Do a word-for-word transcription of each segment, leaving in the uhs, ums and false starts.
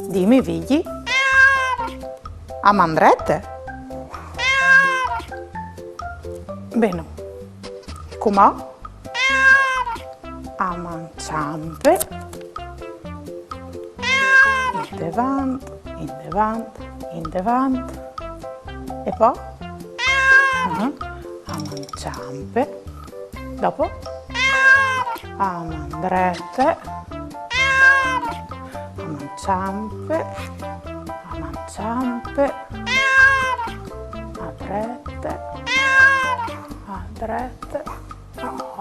Dimi, Vigji. A man drete? Ben. Cumò? A man çampe. Indevant, indevant, indevant. E po? Ah, a man çampe. Dopo? A man drete. A man çampe. A man çampe. A drete. A drete.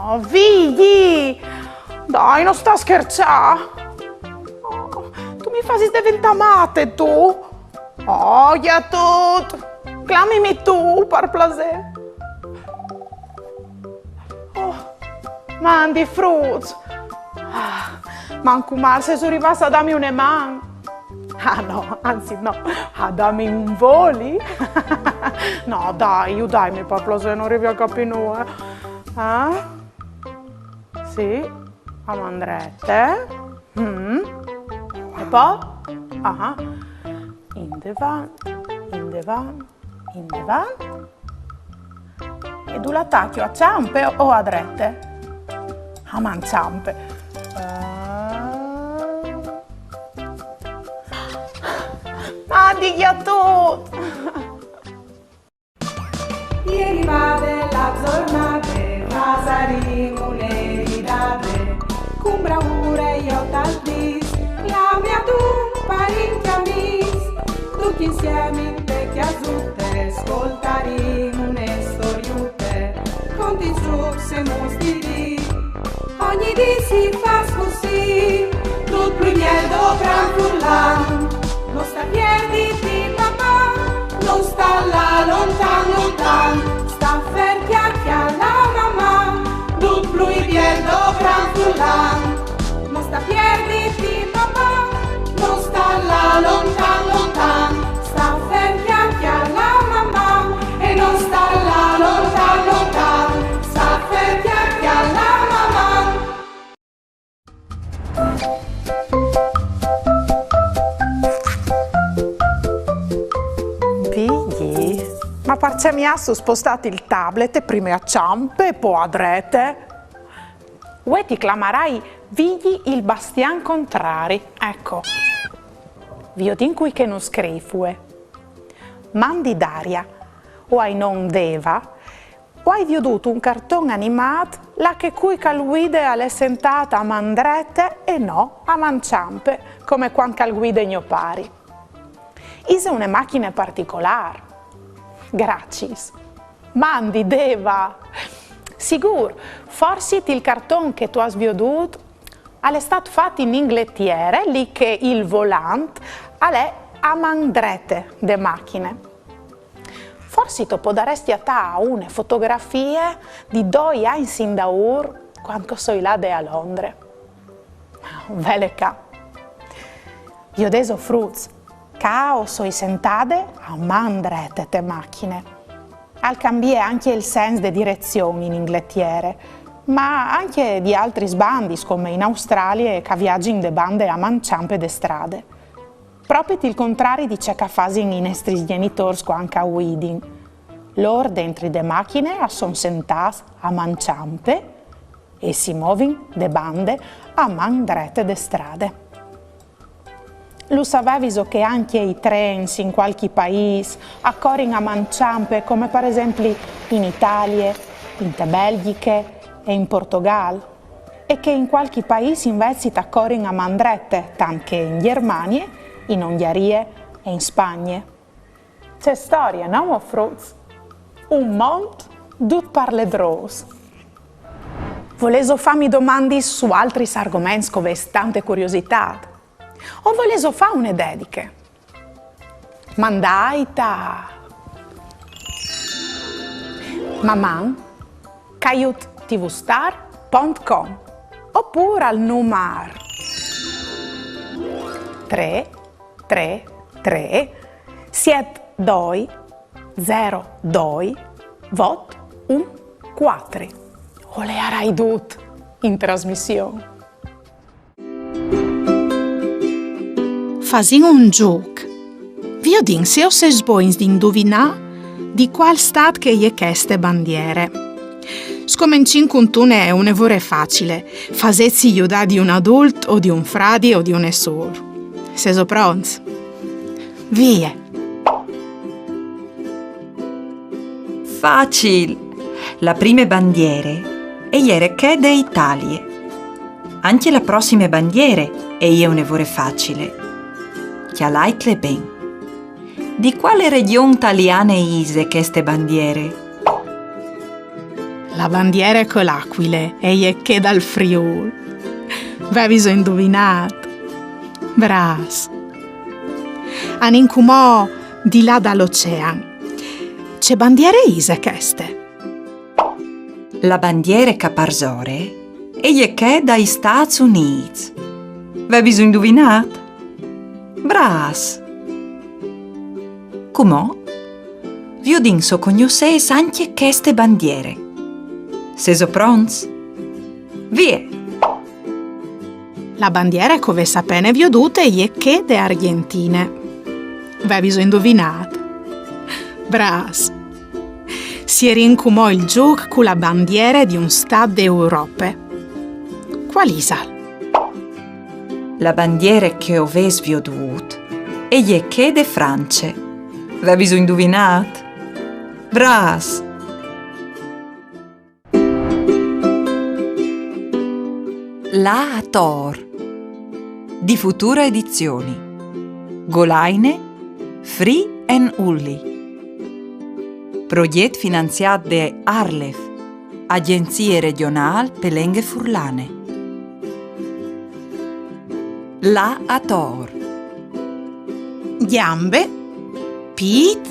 Oh, Vigji! Dai, no sta scherçâ! Oh, tu mi fasis deventâ mate, tu! Oh, Gjatut! Clamimi tu, par plasê! Oh, mandi fruts! Ah, mancul mâl sêso rivâts a dâmi une man! Ah no, anzit no, a dâmi un voli! No, dai, judaitmi par plasê, no rivi a capî nuie. Ah? Sì, a man drete. Mm. E po? Ah. Indevant, indevant, indevant. E dulà tachio, a çampe o a drete? A man çampe. Ah. Mandi Gjatut! E rivade la zornade, fasarìn une ridade, cun braure jo tal dîs, clamìn adun parint e amîs, ducj insiemi inte cjasute, scoltarìn une storiute, conti zûcs e mustirîs. Ogni dì si fâs cussì, dut plui biel dovran furlan. No sta pierditi, mamà, no sta lâ lontan, lontan. Sta fer, cjale, cjale, mamà, dut plui biel dovran furlan. No sta pierditi, mamà, no sta lâ lontan, lontan. Sta fer, cjale, cjale, mamà, e no sta lâ lontan, lontan. Sta fer, cjale, cjale, mamà. Vigji, ma parcè mi âstu spostât il tablet, prime a çampe e po a drete? Vuê ti clamarai Vigji il Bastian Contrari, eco. Viodìn cui che nus scrîf vuê. Mandi Daria, o ai non Deva, o ai viodût un carton animât là che cui che al guide al è sentât a man drete e no a man çampe, come cuant che al guide gno pari. Ise une machine particolâr? Graciis. Mandi, Deva! Sigûr, forsit il carton che tu âs viodût al è stât fat in Ingletiere, li che il volant al è a man drete de machine. Forsit o podarès cjatâ une fotografie di doi agns indaûr, cuant che o soi lade a Londre. Vele ca. Viodêso fruts, ca o soi sentade a man drete te machine. Al cambie ancje il sens de direzion in Ingletiere, ma ancje di altris bandis, come in Australie, ca viagjin de bande a man çampe de strade. Propit il contrari di ce ca fasin i nestris gjenitôrs cuant ca a guidin. Lôr dentri de machine a son sentâts a man çampe e si movin de bande a man drete de strade. Lu saveviso che ancje i trens in cualchi paîs a corin a man çampe, come par esempli in Italie, inte Belgjiche e in Portogâl? E che in cualchi paîs invezit a corin a man drete, tant che in Gjermanie, in Ongjarie e in Spagne. Ce storie, no mo fruts? Un mont dut par ledrôs. Volêso fâmi domandis su altris argoments che o vês tante curiositât? O volêso fâ une dediche? Mandait a maman caiut tvstar pont com opûr al numar trê trê trê siet doi zero doi vot un cuatri. O learai dut in trasmission. Fasìn un zûc. Viodìn se o sês bogns di induvinâ di cuâl stât che e je cheste bandiere. Scomencìn cuntune une vore facile. Fasêtsi judâ di un adult o di un fradi o di une sûr. Sêso pronts? Vie! Facil! La prime bandiere e jere chê de Italie. Ancje la prossime bandiere e je une vore facile. Cjalaitle ben. Di cuale regjon taliane ise cheste bandiere? La bandiere cu la acuile e je chê dal Friûl. Vêso induvinât? Brâfs! Anìn cumò di là dal ocean. Ce bandiere ise cheste? La bandiere che e je parsore e je chê dai Stâts Unîts. Vêso induvinât? Brâfs! Cumò, viodìn se o cognossês ancje cheste bandiere. Sêso pronts? Vie! La bandiere che o vês apene viodût e je chê de Argjentine. Vêso induvinât? Brâfs! Sierìn cumò il zûc cu la bandiere di un stât de Europe. Cuâl isal? La bandiere che o vês viodût e je chê de France. Vêso induvinât? Brâfs! Lâ ator. Di Futura Edizioni. Golaine, Free and Ulli. Progjet finanziât de ARLeF, Agjenzie Regjonâl pe Lenghe Furlane. Lâ ator. Gjambe, pît,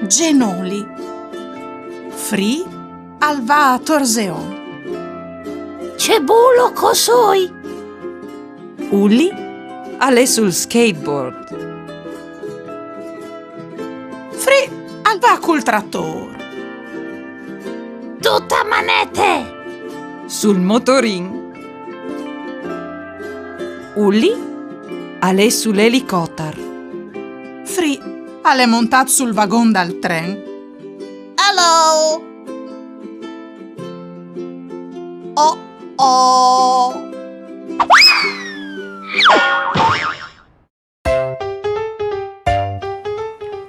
zenoli. Free al va a torzeon. Ce bulo che o soi! Ulli al è sul skateboard. Free al va cul tratôr. Dut a manete! Sul motorin. Ulli al è sul elicotar. Free al è montât sul vagon dal tren. Hello! Oh oh!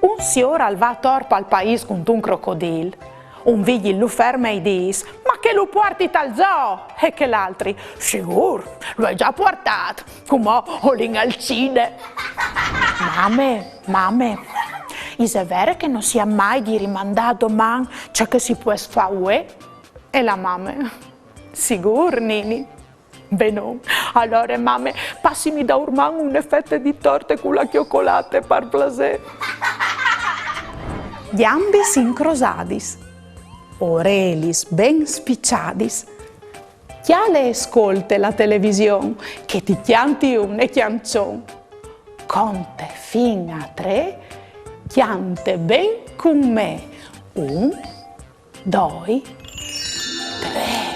Un siôr al va ator pal paîs cuntun crocodil. Un vigjil lu ferme e i dîs: «Ma che lu puarti tal zoo!» E chel altri: «Sigûr, lu ai za puartât, cumò o lin al cine.» «Mame, mame, ise vere che no si à mai di rimandâ a doman ce che si pues fâ vuê?» E la mame: «Sigûr, nini.» «Benon. Alore, mame, passimi daurman une fete di torte cu la cjocolate, par plasê.» Gjambis incrosadis, orelis ben spiçadis, cjale e scolte la television, che ti cjanti une cjançon. Conte fin a trê, cjante ben cun me. Un, doi, trê.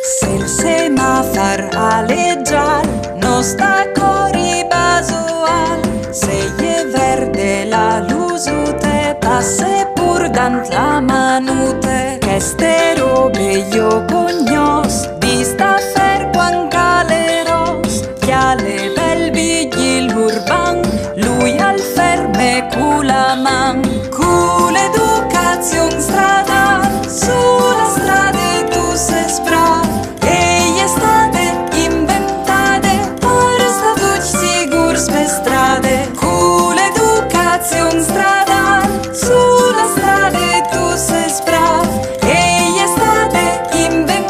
Se il semafar al è zâl, no sta cori basual. Se e je verde la lusute, passe pur dant la manute. Cheste robe jo o cognòs, di stâ fer cuant che al è ros. Cjale bel vigjil urban, lui al ferme cu la man. Cu l'educazion stradâl, su la strade tu sês brâf. E je stade inventade, ora sta ducj sigûrs pe strade. Cu l'educazion stradâl, su la strade tu sês brâf. E je stade inventade,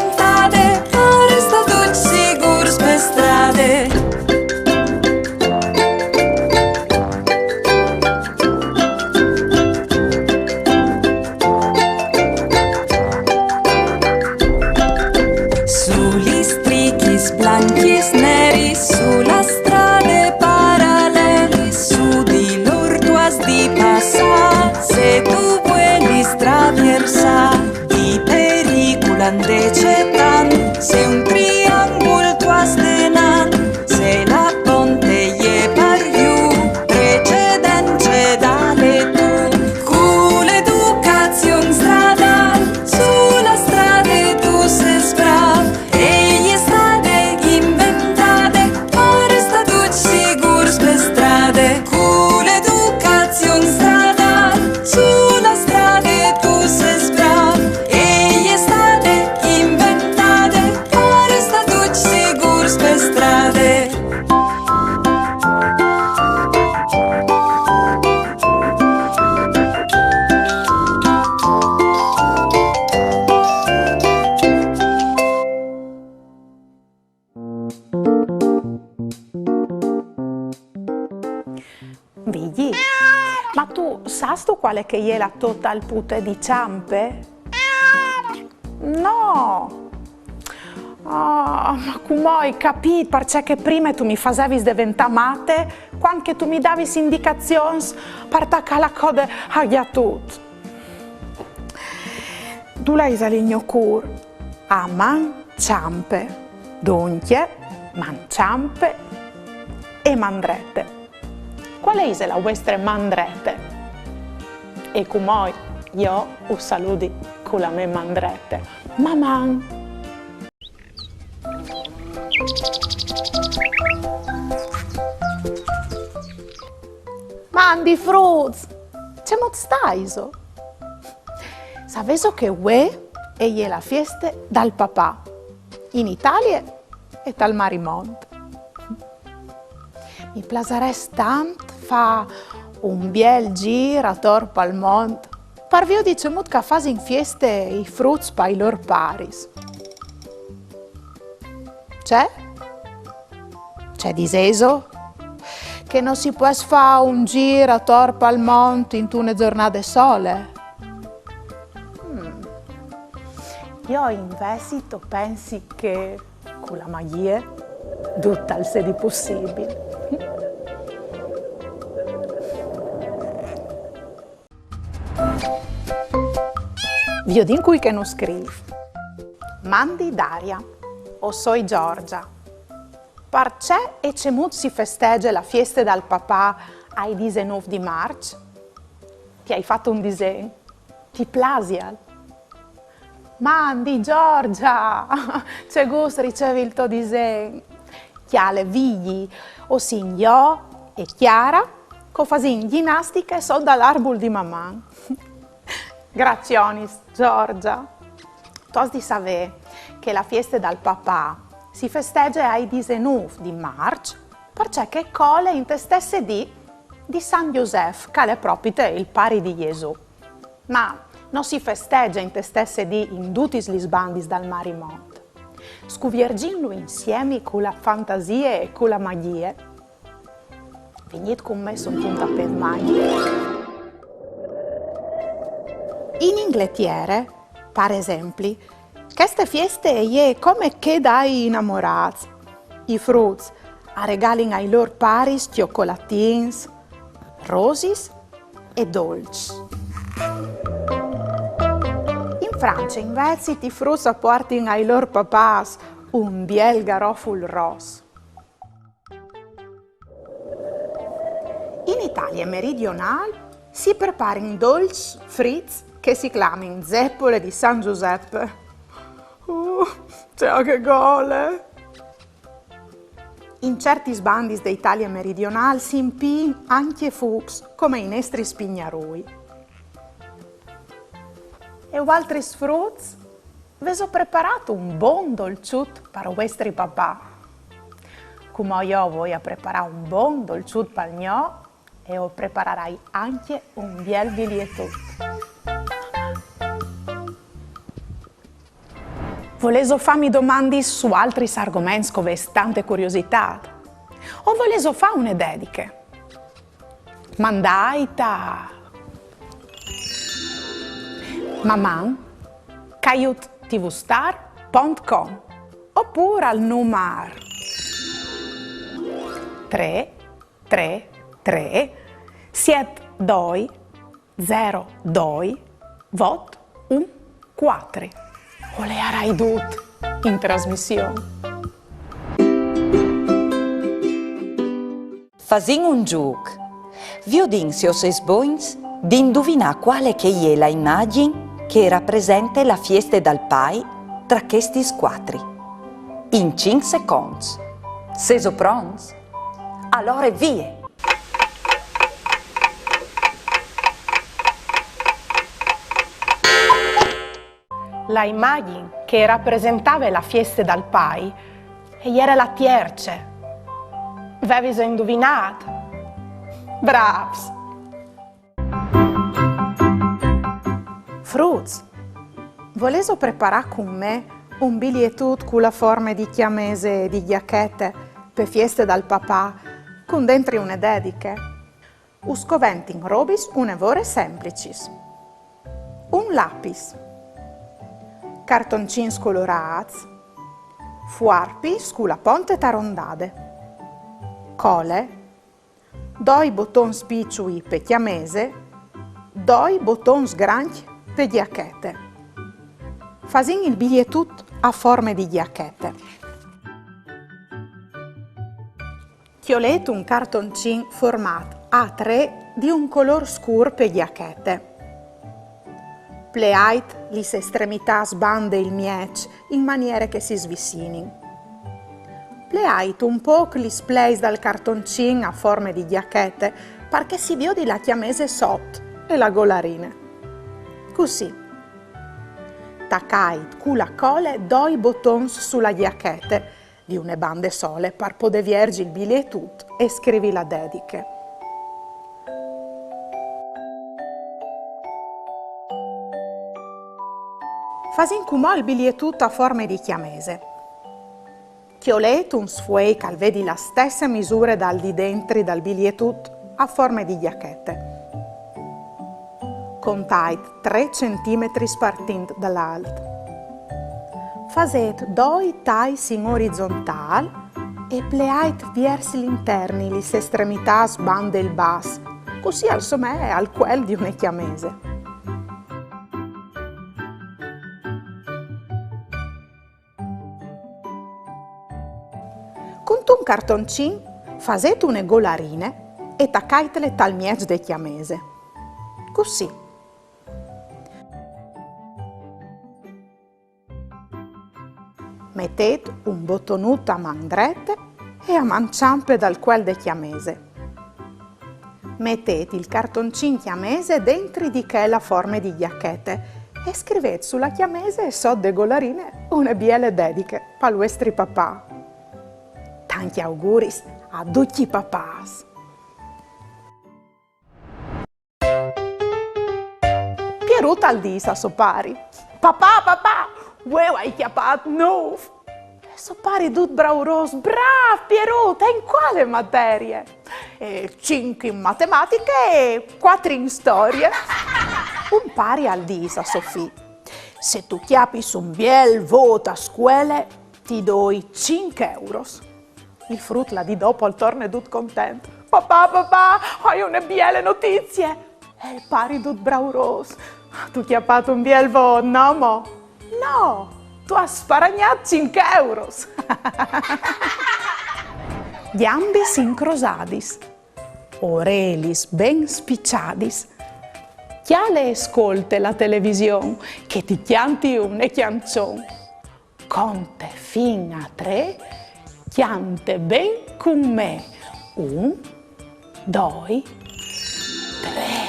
Strichis blancjis neris su la strade paralelis, su di lur tu âs di passâ. Se tu vuelis traviersâ, ti periculan dece tant. Se un triangul tu âs denant, se la ponte e je par jù, precedence dale tu. Cu la educazion stradâl su la strade tu sês brâf. E je stade inventade, ora sta ducj sigûrs pe strade. Cu la educazion stradâl su la strade tu sês brâf. E je stade inventade, ora sta ducj sigûrs pe strade. Vigji, ma tu sâstu cuale che e je la tô tal pute di çampe? No! Ah, ma cumò o ai capît parcè che prime tu mi fasevis deventâ mate, cuant che tu mi davis indicazions par tacâ la code a gjatut. Dulà isal il gno cûr? A man çampe. Duncje, man çampe e man drete. Cuale ise la vuestre man drete? E cumò jo us saludi cu la mê man drete. Maman! Mandi fruts! Cemût staiso? Savêso che vuê e je la fieste dal papà, in Italie e tal Marimont. Mi plasarès tant fâ un biel zîr ator pal mont par viodi cemût che a fasin fieste i fruts pai lôr paris. Ce? Ce disêso? Che no si pues fâ un zîr ator pal mont intune zornade sole? Mm. Jo invezit o pensi che cu la magjie dut al sedi pussibil. Viodìn cui che nus scrîf. Mandi Daria, o soi Giorgia. Parcè e cemût si festege la fieste dal papà ai disenûf di Març? Ti ai fat un disen. Ti plasial? Mandi Giorgia! Ce gust ricevi il to disen. Cjale Vigji, o sin jo e Chiara, che o fasìn gjinastiche sot dal arbul di Maman. Gracionis, Giorgia. Tu âs di savê che la fieste dal papà si festege ai disenûf di Març, parcè che e cole inte stesse dì di San Josef, che al è propite il pari di Jesù. Ma no si festege inte stesse dì in dutis lis bandis dal Marimont. Scuvierzìnlu insiemi cu la fantasie e cu la magjie. Vignît cun me suntun tapêt magjic. In Ingletiere, par esempli, cheste fieste e je come chê dai inamorâts. I fruts a regalin ai lôr paris cjocolatins, rosis e dolçs. In France, invezit, i fruts a puartin ai lôr papâs un biel garoful ros. In Italie meridionâl si preparin dolçs frits che si clamin zeppole di San Giuseppe. Uh, ce aghe gole! In ciertis bandis de Italie meridionâl si impiin ancje fûcs, come i nestris pignarûi. E vualtris fruts? Vêso preparât un bon dolçut par vuestri papà? Cumò jo o voi a preparâ un bon dolçut pal gno e o prepararai ancje un biel bilietut. Volêso fâmi domandis su altris argoments che o vês tante curiositât? O volêso fâ une dediche? Mandait a maman caiut tvstar pont com. Opûr al numar trê trê trê siet doi zero doi vot un cuatri. O leiarai dut in trasmission. Fasìn un zûc. Viodìn se o sês bogns di induvinâ cuâl che e je la imagjin che e rapresente la fieste dal pai tra chestis cuatri. In cinc seconts. Sêso pronts? Alore vie! La imagjin che e rapresentave la fieste dal pai e jere la tierce. Vêso induvinât? Brâfs! Fruts, volêso preparâ cun me un bilietut cu la forme di cjamese e di gjachete pe fieste dal papà, cun dentri une dediche? Us coventin robis une vore semplicis. Un lapis, cartoncins colorâts, fuarpis cu la ponte tarondade, cole, doi botons piçui pe cjamese, doi botons grancj pe gjachete. Fasìn il bilietut a forme di gjachete. Cjolêt un cartoncin formât A trê di un colôr scûr pe gjachete. Pleait lis estremitâts bande il mieç in maniere che si svicinin. Pleait un pôc lis pleis dal cartoncin a forme di gjachete, par che si viodi la cjamese sot e la golarine. Cussì. Tacait cu la cole doi botons su la gjachete, di une bande sole, par podê vierzi il bilietut e scrivi la dediche. Fasìn cumò il bilietut a forme di cjamese. Cjolêt un sfuei che al vedi la stesse misure dal di dentri dal bilietut a forme di gjachete. Contait trê centimetris partint dal alt. Fasêt doi tais in orizontâl e pleait viers l'interni lis estremitâts bande il bas, cussì al somee al cuel di une cjamese. Cuntun cartoncin fasêt une golarine e tacaitile tal mieç de cjamese. Cussì. Metêt un botonut a man drete e a man çampe dal cuel de cjamese. Metêt il cartoncin cjamese dentri di chel a forme di gjachete e scrivêt su la cjamese e sot de golarine une biele dediche pal vuestri papà. Tancj auguris a ducj i papàs! Pierut al dîs a so pari: Papà, papà, vuê o ai cjapât nûf! E so pari dut braurôs: Brâf, Pierut, e in cuale materie? E cinc in matematiche e cuatri in storie. Un pari al dîs a so fi: Se tu cjapis un biel vôt a scuele, ti doi cinc euros. Il frut la dì dopo al torne dut content: Papà, papà, o ai une biele notizie! E il pari dut braurôs: Tu âs cjapât un biel vôt, no mo? No, tu âs sparagnât cinc euros! Gjambis incrosadis, orelis ben spiçadis, cjale e scolte la television, che ti cjanti une cjançon. Conte fin a trê, cjante ben cun me. Un, doi, trê.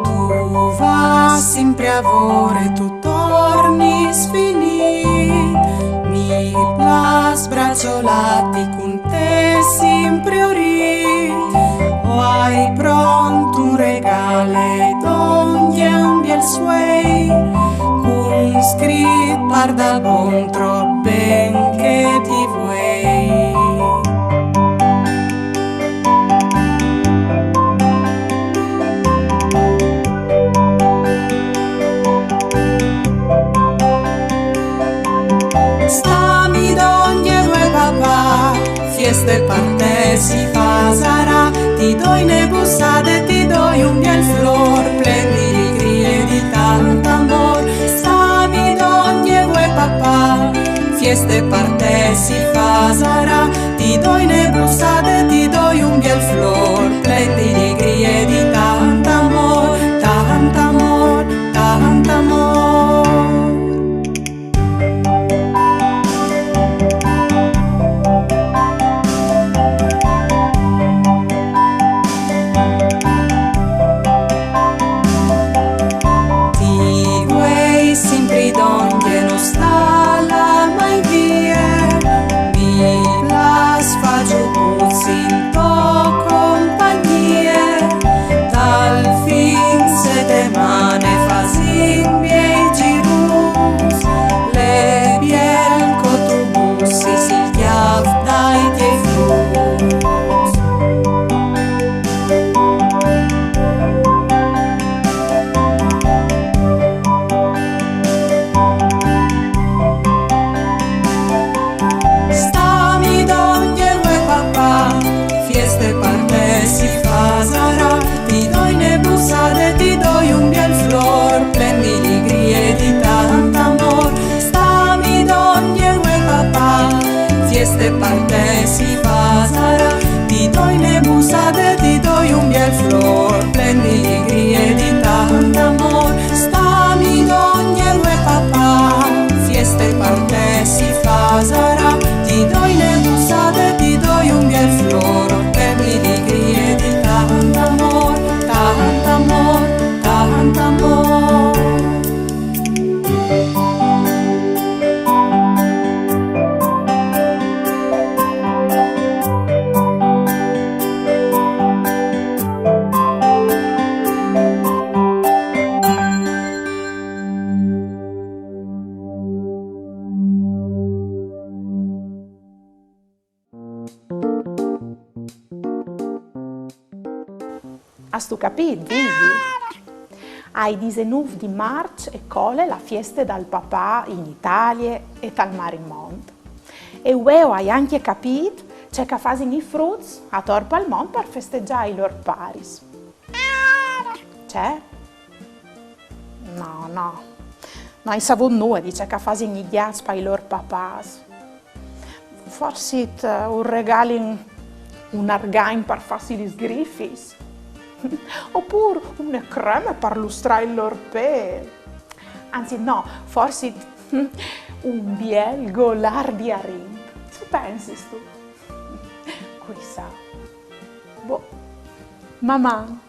Tu vâs simpri a vore, tu tornis finît, mi plâs braçolâti, cun te simpri o rît. O ai pront un regâl e dongje un biel sfuei, cun scrit: Pardal bon, trop ben che ti vuei. Si fasarà, ti doi une bussade, ti doi un biel flor, plen di ligrie e di tant amor. Sta mi dongje vuê papà, fieste par te si fasarà, ti doi une bussade, ti doi un biel flor, plen di ligrie e di tant amor, tant amor, tant amor. Ti vuei simpri dongje, no sta lâ mai vie, mi plâs fâ zûcs in tô compagnie, tal fin setemane fasìn biei zirûts, l'è biel che tu bussis il cjâf dai tiei fruts. Sta mi dongje vuê papà, fieste par te si fasarà, ti doi une bussade, ti doi un biel flor, plen di ligrie e di tant amor. Sta mi dongje vuê papà, fieste par te si fasarà, ti doi une bussade, ti doi un biel flor, plen di ligrie e di tant amor. Sta mi dongje vuê papà, fieste par te si fasarà, ti doi une bussade, ti doi un biel flor, plen di ligrie e di tant amor, tant amor, tant amor. Âstu capît, Vigji? Ai disenûf di Març e cole la fieste dal papà in Italie e tal Marimont. E vuê o ai ancje capît ce che a fasin i fruts ator pal mont par festegjâ i lôr paris. Ce? No, no. No ai savût nuie di ce che a fasin i gjats pai lôr papàs. Forsit, eh, us regalin un argagn par fâsi lis grifis. Opûr une creme par lustrâ il lôr pêl. Anzit, no, forsit un biel golâr di arint. Ce pensistu? Cui sa. Boh. Maman!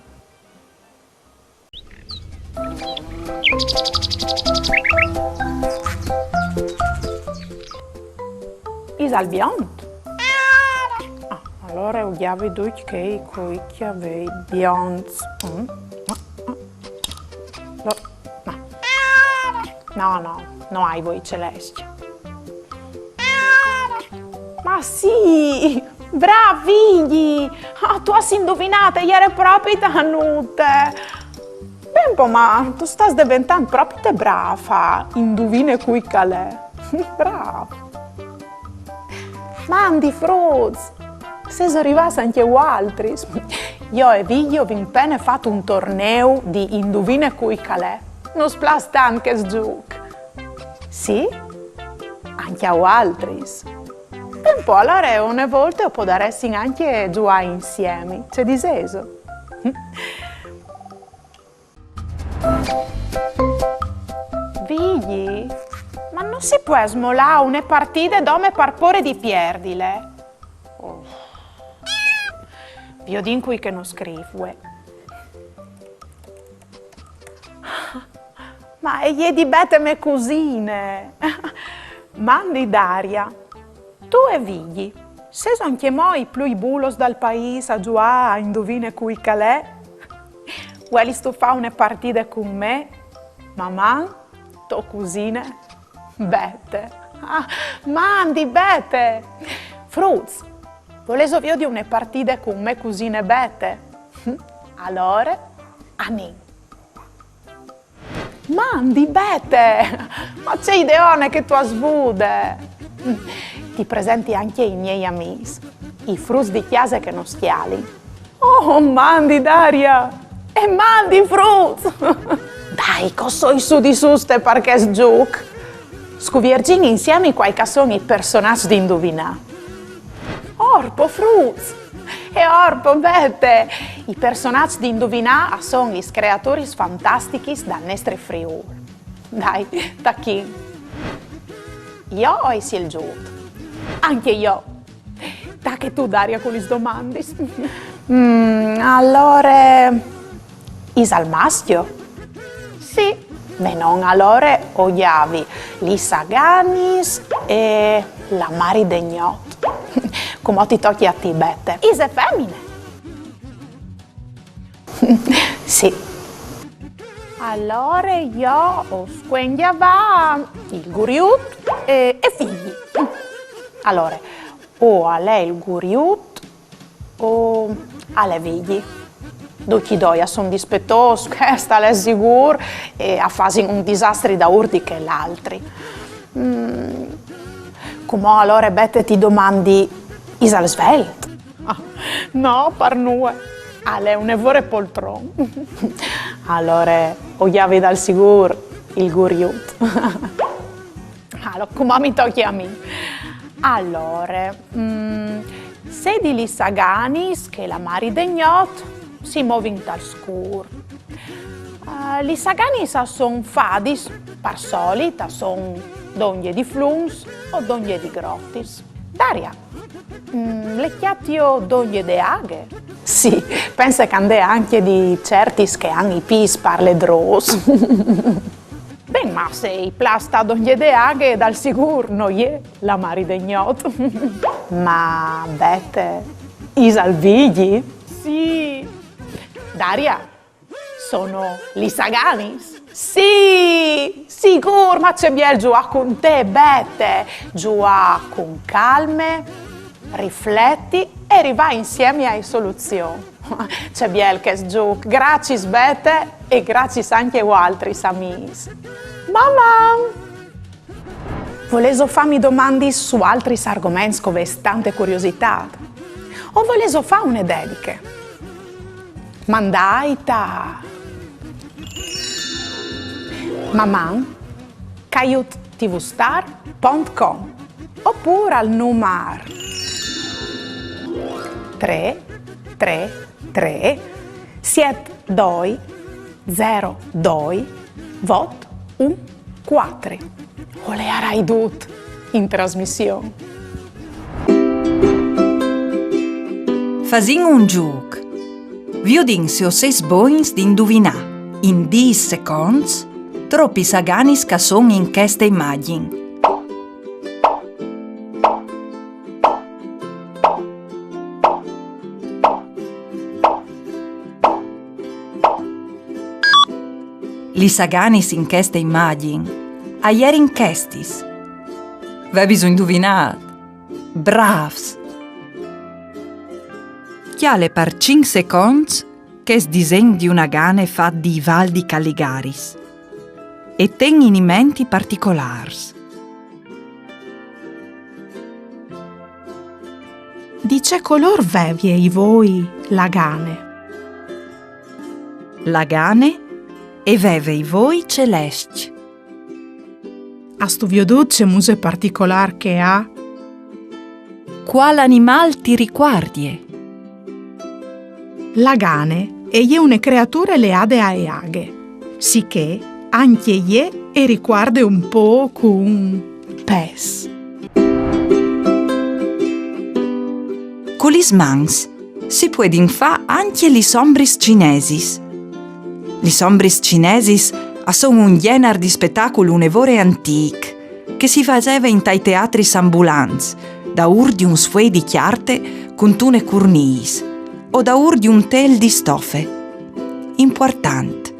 Isal biont? Ah, alore o gjavi ducj chei cui cjavei bionts. Mm. No, no, no ai voi celescj. Ma sì! Brâf, Vigji! Ah, tu âs induvinât, e jere propit a nute! Ben po, ma tu stâs deventant propit brâf a induvine cui che al è. Brâf! Mandi fruts! Sêso rivâts ancje vualtris? Jo e Vigji o vin pene fat un torneu di induvine cui che al è. Nus plâs tant chest zûc. Sì? Ancje a vualtris? Ben po, alore une volte o podaressin ancje zuiâ insiemi. Ce disêso? Vigji, ma no si pues molâ une partide dome par pôre di pierdile? Viodìn cui che nus scrîf vuê. Ma e je di Bete, mê cusine. Mandi Daria. Tu e Vigji, sêso ancjemò i plui bulos dal paîs a zuiâ a induvine cui che al è? Vuelistu fâ une partide cun me, Maman, tô cusine, Bete? Ah, mandi Bete! Fruts, volêso viodi une partide cun mê cusine Bete? Alore, anìn. Mandi Bete! Ma ce ideone che tu âs vude! Ti presenti ancje i miei amîs. I fruts di cjase che nus cjalin. Oh, mandi Daria! E mandi fruts! Dai, che o soi sù di suste par chest zûc! Scuvierzìn insiemi cuâi che a son i personaçs di induvinâ. Orpo, fruts! E orpo, Bete! I personaçs di induvinâ a son lis creaturis fantastichis dal nestri Friûl. Dai, tachìn. Jo o ai sielzût. Ancje jo. Tache tu, Daria, cu lis domandis. Mm, alore, isal mascjo? Sì. Benon, alore o gjavi lis aganis e la mari de gnot. Cumò ti tocje a ti, Bete. Ise femine? Sì. Alore jo o scuen gjavâ il guriut e, e figli. Alore, o al è il guriut o al è Vigji. Ducj i doi a son dispetôs, chest al è sigûr, e a fasin un disastri daûr di chel altri. Mm. Cumò alore, Bete, ti domandi, isal svelt? Ah, no, par nuie. Al è une vore poltron. Alore, o gjavi dal sigûr il guriut. Alore, cumò mi tocje a mi. Alore, mm, sedi lis aganis che la mari de gnot si movin tal scûr. Eh, lis aganis a son fadis, par solit, a son dongje di flums o dongje di grotis. Daria, mm, le cjatio dongje de aghe? Sì, pense che 'nd è ancje di ciertis che a àn i pîts par ledrôs. Ben, ma se i plâs stâ dongje de aghe, dal sigûr no je la mari de gnot. Ma, Bete, isal Vigji? Sì. Daria, sono lis aganis? Sì, sigûr, ma ce biel zuiâ cun te, Bete. Zuiâ cun calme, rifleti e rivâ insiemi ae soluzion. Ce biel chest zûc. Graciis, Bete, e graciis ancje a voaltris, amîs. Maman! Volêso fâmi domandis su altris argoments che o vês tante curiositât? O volêso fâ une dediche? Mandait a maman caiut tvstar pont com, opûr al numar trê trê trê siet doi zero doi vot un cuatri. O leiarai dut in trasmission. Fasìn un zûc. Viodìn se o sês bogns di induvinâ, in dîs seconts, tropis aganis che a son in cheste imagjin. Lis aganis in cheste imagjin a jerin chestis. Vevis induvinât? Brâfs! Cjale par cinc seconts chest disen di une agane fat di Ivaldi Calligaris e ten in ment i particolârs. Di ce colôr vevie i voi la agane? La agane e veve i voi celescj. Âstu viodût ce muse particolâr che e à? Cuâl animâl ti ricuardie? La agane e je une creature leade ae aghe, sichè ancje jê e ricuarde un pôc un pes. Cu lis mans si puedin fâ ancje lis ombris cinesis. Lis ombris cinesis a son un gjenar di spetacul une vore antîc, che si faseve intai teatris ambulants, daûr di un sfuei di cjarte cuntune curnîs o daûr di un têl di stofe. Impuartant: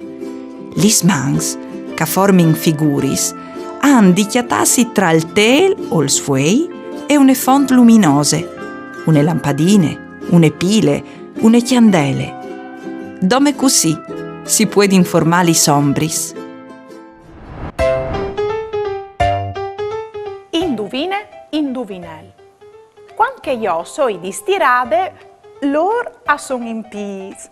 lis mans, che a formin figuris, a àn di cjatâsi tra il têl o il sfuei e une font luminose, une lampadine, une pile, une cjandele. Dome cussì si puedin formâ lis ombris. Induvine, induvinel. Cuant che Jo soi distirade, lôr a son in pîts.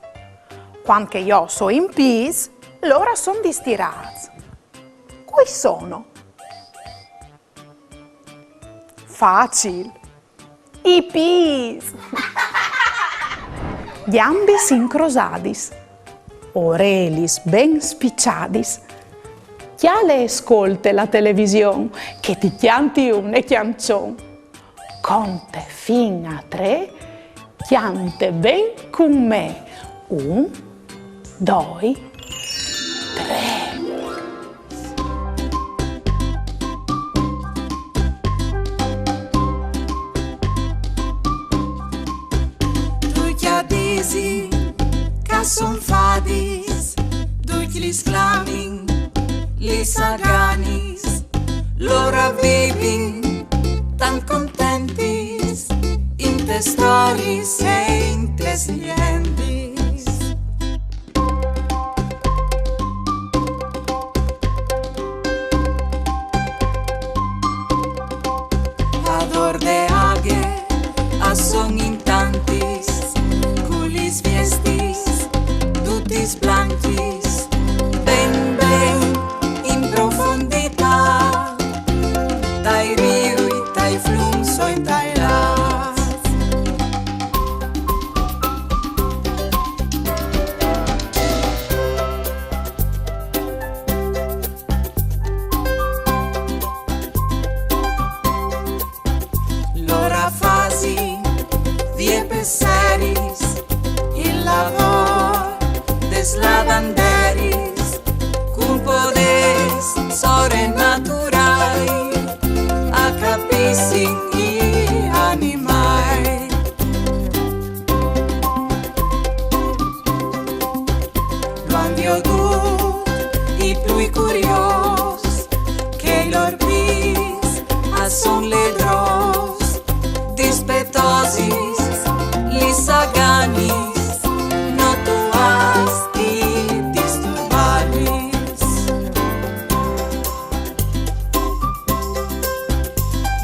Cuant che jo soi in pîts, lôr a son distirâts. Cui sono? Facil. I pîts! Gjambis incrosadis, orelis ben spiçadis. Cjale e scolte la television, che ti cjanti une cjançon. Conte fin a trê, cjante ben cun me. Un, doi, trê. Ducj a disin ch'a son fadis, ducj lis clamin lis aganis, lôr a vivin tant contentis, intes storiis e intes liendis. Ador de aghe a son in tantis, cu lis viestis dutis blancjis, ben ben in profonditât, tai riui, tai flums o intai lâfs. Lôr a fasin vie pes seris, il lavôr des lavanderis, cun podês sorenaturâi a capissin i animâi. Lu àn viodût i plui curiôs, che i lôr pîts a son ledrôs, dispetosis lis aganis, no tu âs di disturbâlis.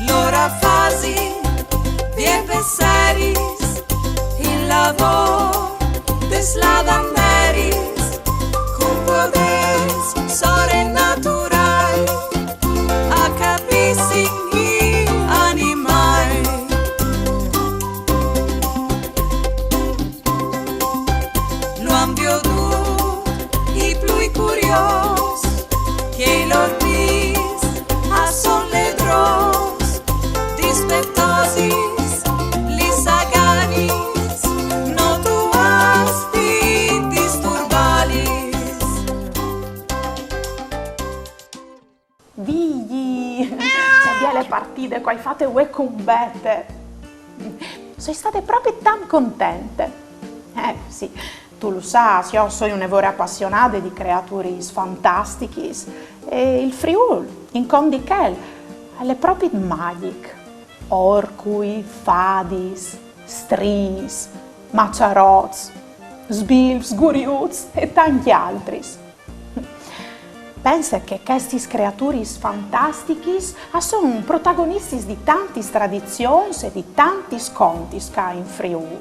Lôr a fasin vie pes seris, il lavôr des lavanderis, cun podês sorenaturâi a capissin i animâi. Lu àn viodût i plui curiôs, che i lôr pîts a son ledrôs, dispetosis lis aganis, no tu âs di disturbâlis. Vigji! Ce biele partide che o ai fate vuê cun Bete! Soi stade propit tant contente. Eh, sì, tu lu sâs, jo o soi une vore apassionade di creaturis fantastichis e il Friûl, incont di chel, al è propit magjic. Orcui, fadis, striis, maçarots, sbilfs, guriuts e tancj altris. Pense che chestis creaturis fantastichis a son protagonistis di tantis tradizions e di tantis contis ca in Friûl.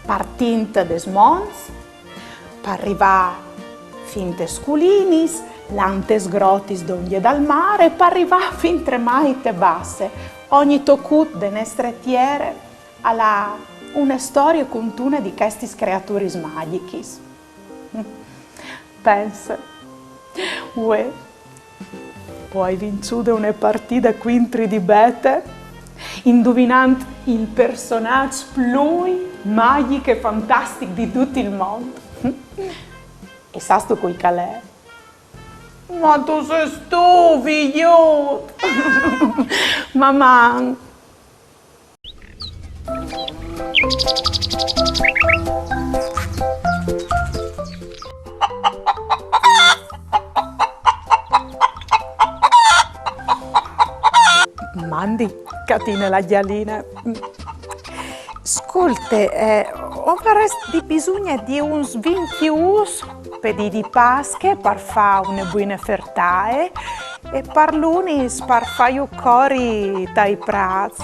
Partint des monts, par rivâ fin tes culinis, là intes grotis dongje dal mâr, par rivâ fin tremai te basse, ogni tocut de nestre tiere al à une storie cuntune di chestis creaturis magjichis. Pense, vuê o ai vinçude une partide cuintri di Bete, induvinant il personaç plui magjic e fantastic di dut il mont. E sâstu cui che al è? Ma tu sês tu, Vigjut! Maman! Mandi, Catine la gjaline. Scolte, eh, o varès di bisugne di uns vincj ûfs pe dì di Pasche par fâ une buine fertaie e par lunis par fâju cori tai prâts.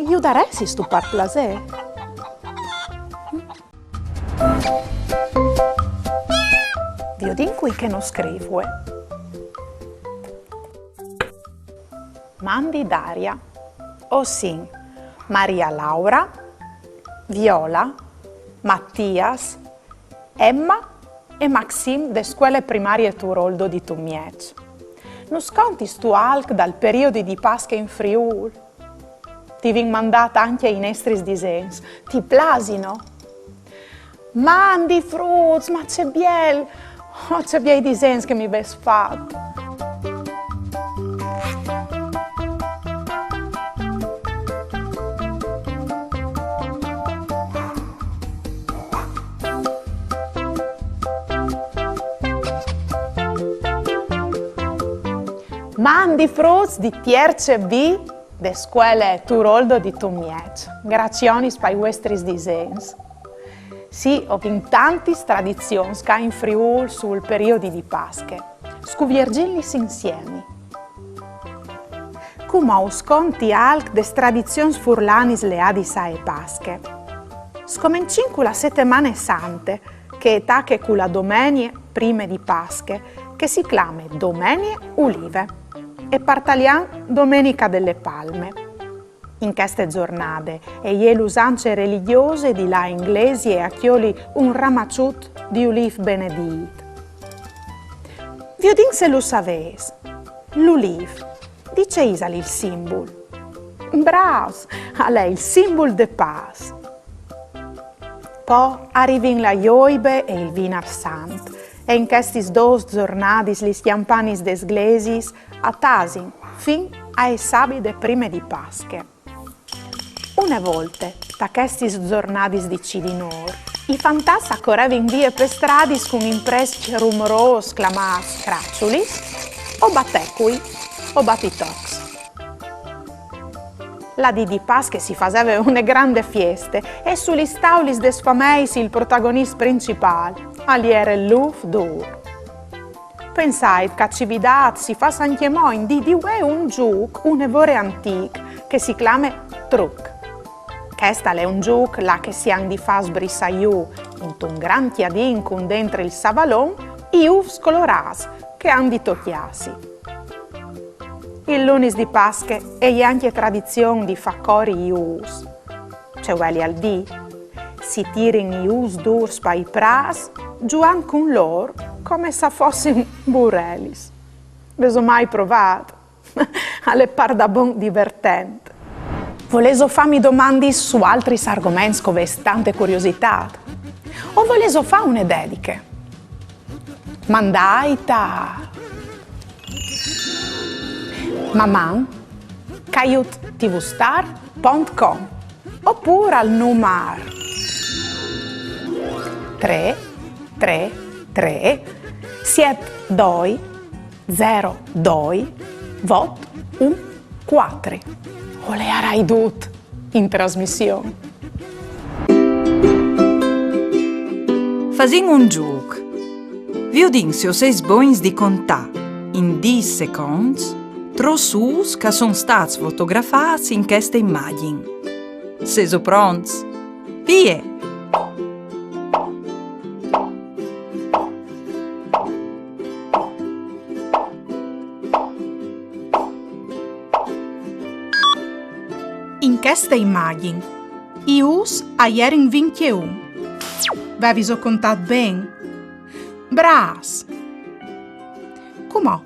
Judaressistu par plasê? Viodìn cui che nus scrîf vuê. Mandi Daria. O sin Maria Laura, Viola, Mattias, Emma e Maxim de scuele primarie Turoldo di Tumieç. Nus contistu alc dal periodi di Pasche in Friûl? Ti vin mandât ancje i nestris disens. Ti plasino? Mandi fruts, ma ce biel! Oh, ce biei disens che mi vês fat! Mandi fruts di tierce B de scuele Turoldo di Tumieç. Gracionis pai vuestris disens. Sì, o vin tantis tradizions ca in Friûl sul periodi di Pasche. Scuvierzìnlis insiemi. Cumò us conti alc des tradizions furlanis leadis ae Pasche. Scomencìn cu la Setemane Sante, che e tache cu la domenie prime di Pasche, che si clame Domenie Ulive, e par talian Domenica delle Palme. In cheste zornade e je l'usance religjose di lâ in glesie a cjoli un ramaçut di ulîf benedît. Viodìn se lu savês. L'ulîf, di ce isal il simbul? Brâfs, al è il simbul de pâs. Po a rivin la joibe e il Vinar Sant, e in chestis dôs zornadis lis cjampanis des glesiis a tasin fin ae sabide prime di Pasche. Une volte, ta chestis zornadis di cidinôr, i fantats a corevin vie pes stradis cun imprescj rumorôs clamâts craçulis, o batecui, o batitocs. La dì di Pasche si faseve une grande fieste e su lis taulis des fameis il protagonist principâl al jere l'ûf dûr. Pensait ca Cividât si fâs ancjemò in dì di vuê un zûc une vore antîc che si clame truc. Chest al è un zûc là che si àn di fâ sbrissâ jù, intun grant cjadin cun dentri il savalon, i ûfs colorâts che àn di tocjâsi. Il lunis di Pasche e je ancje tradizion di fâ cori i ûfs. Ce vuelial dî? Si tirin i ûfs dûrs pai prâts, zuant cun lôr come se a fossin burelis. Vêso mai provât? Al è pardabon divertent. Volêso fâmi domandis su altris argoments che o vês tante curiositât? O volêso fâ une dediche? Mandait a maman caiut tvstar pont com opûr al numar trê trê trê siet doi zero doi vot un cuatri. O leiarai dut in trasmission. Fasìn un zûc. Viodìn se o sês bogns di contâ, in dîs seconts, trops ûfs che a son stâts fotografâts in cheste imagjin. Sêso pronts? Vie! In cheste imagjin, i ûfs a jerin vincjeun. Vêso contât ben? Brâfs! Cumò,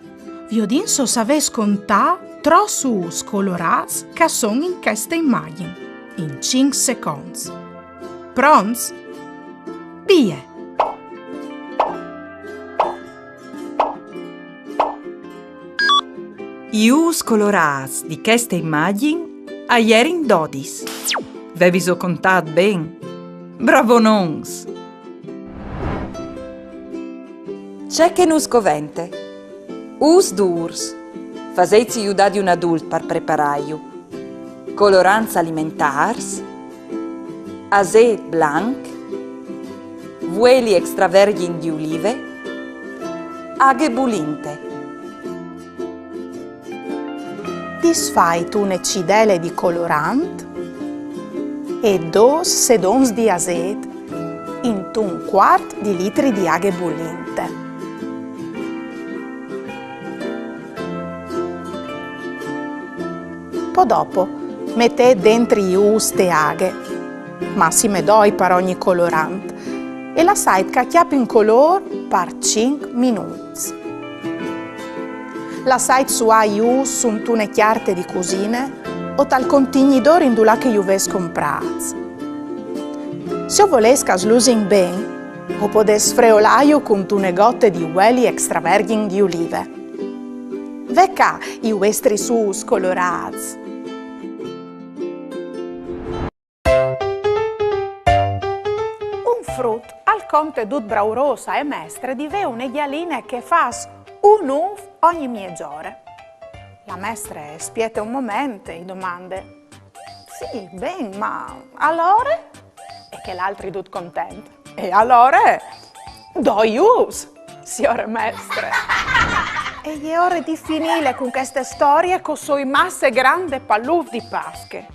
viodìn se o savês contâ trops ûfs colorâts che a son in cheste imagjin, in cinc seconts. Pronts? Vie! I ûfs colorâts di cheste imagjin a jerin dodis. Vêso contât ben? Bravonons! Ce che nus covente: ûfs dûrs, faseitsi judâ di un adult par preparâju, colorants alimentârs, azêt blanc, vueli extravergjin di ulive, aghe bulinte. Disfait une cidele di colorant e dôs sedons di asêt intun cuart di litri di aghe bulinte. Po dopo metêt dentri i ûfs te aghe, massime doi par ogni colorant, e lassait che a cjapin colôr par cinc minûts. Lassait suâ i ûfs suntune cjarte di cusine o tal contignidôr indulà che ju vês comprâts. Se o volês che a slusin ben, o podês sfreolâju cuntune gote di ueli extravergjin di ulive. Ve ca i vuestris ûfs colorâts! Un frut al conte dut braurôs ae mestre di vê une gjaline che e fâs un ûf ogni mieze ore. La mestre e spiete un moment e i domande: «Sì, ben, ma alore?» E chel altri dut content: «E alore? Doi ûfs, siore mestre!» E je ore di finîle cun cheste storie, che o soi masse grande pal ûf di Pasche.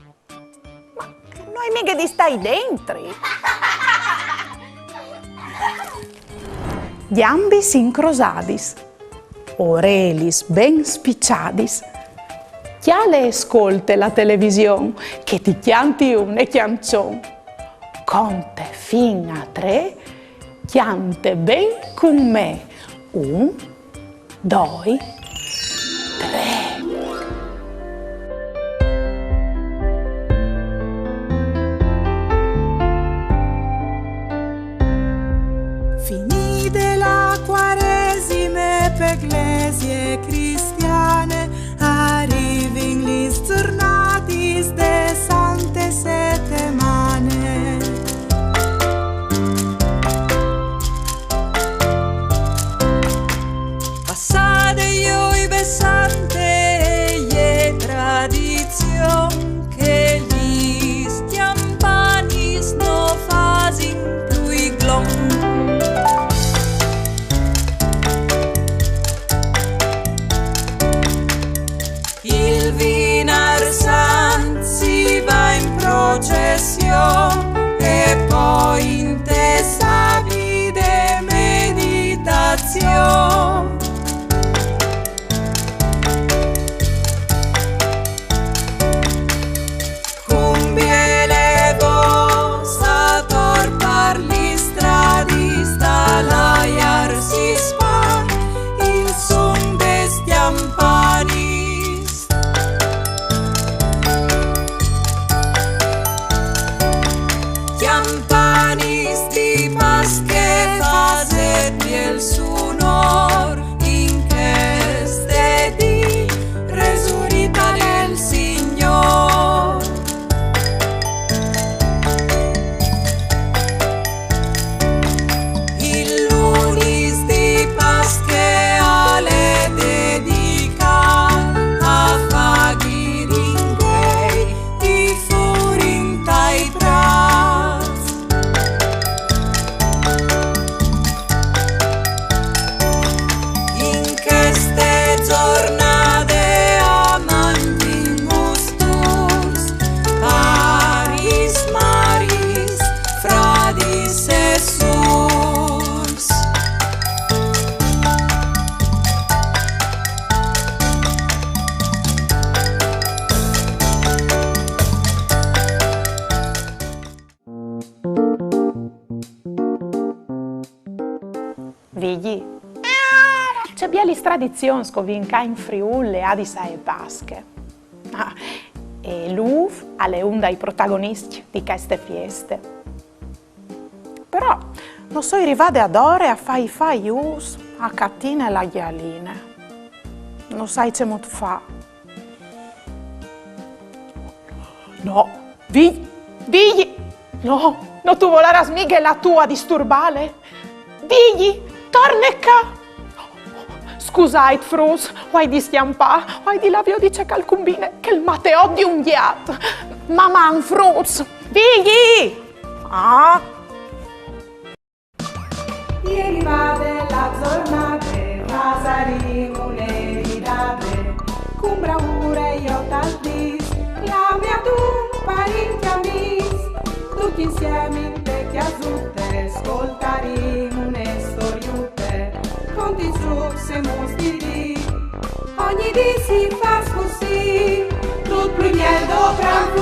Ma no ai mighe di stâi dentri? Gjambis incrosadis, orelis ben spiçadis, cjale e scolte la television, che ti cjanti une cjançon. Conte fin a trê, cjante ben cun me. Un, doi, trê. Finide la Cuaresime pe Glesie cristiane, a rivin lis zornadis de Sante Setemane. Passade joi vessante e je tradizion che lis cjampanis no fasin plui glon. Il vinar sant si va in procession e po inte sabide meditazion. Cun biele vôs ator par lis stradis, dal aiar si spant il sun des cjampanis. Cjampanis di Pasche, fasêt biel sunôr in cheste dì, resurite al è il Signôr. Il lunis di Pasche al è dedicât a fâ ringrei i fûr intai prâts. In cheste zornade a mangjin gustôs paris, maris, fradis e sûrs. Vigji, ce bielis tradizions che o vin ca in Friûl leadis ae Pasche. Ah, e l'ûf al è un dai protagoniscj di cheste fieste. Però no soi rivade adore a fâi fâ i ûfs a Catine la gjaline. No sai cemût fâ. No, Vigji, Vigji, no, no tu volarâs mighe lâ tu a disturbâle? Vigji, torne ca! Scusait, fruts, o ai di scjampâ, o ai di lâ a viodi ce che al cumbine chel mateot di un gjat. Maman, fruts, Vigji! Ah! E je rivade la zornade, fasarìn une ridade, cun braure jo tal dîs, clamìn un parint di amîs, Insieme in le chiasute scoltaremo une storiute, conti trucs e mostri. Ogni dì si fa così, tut plui miel doprant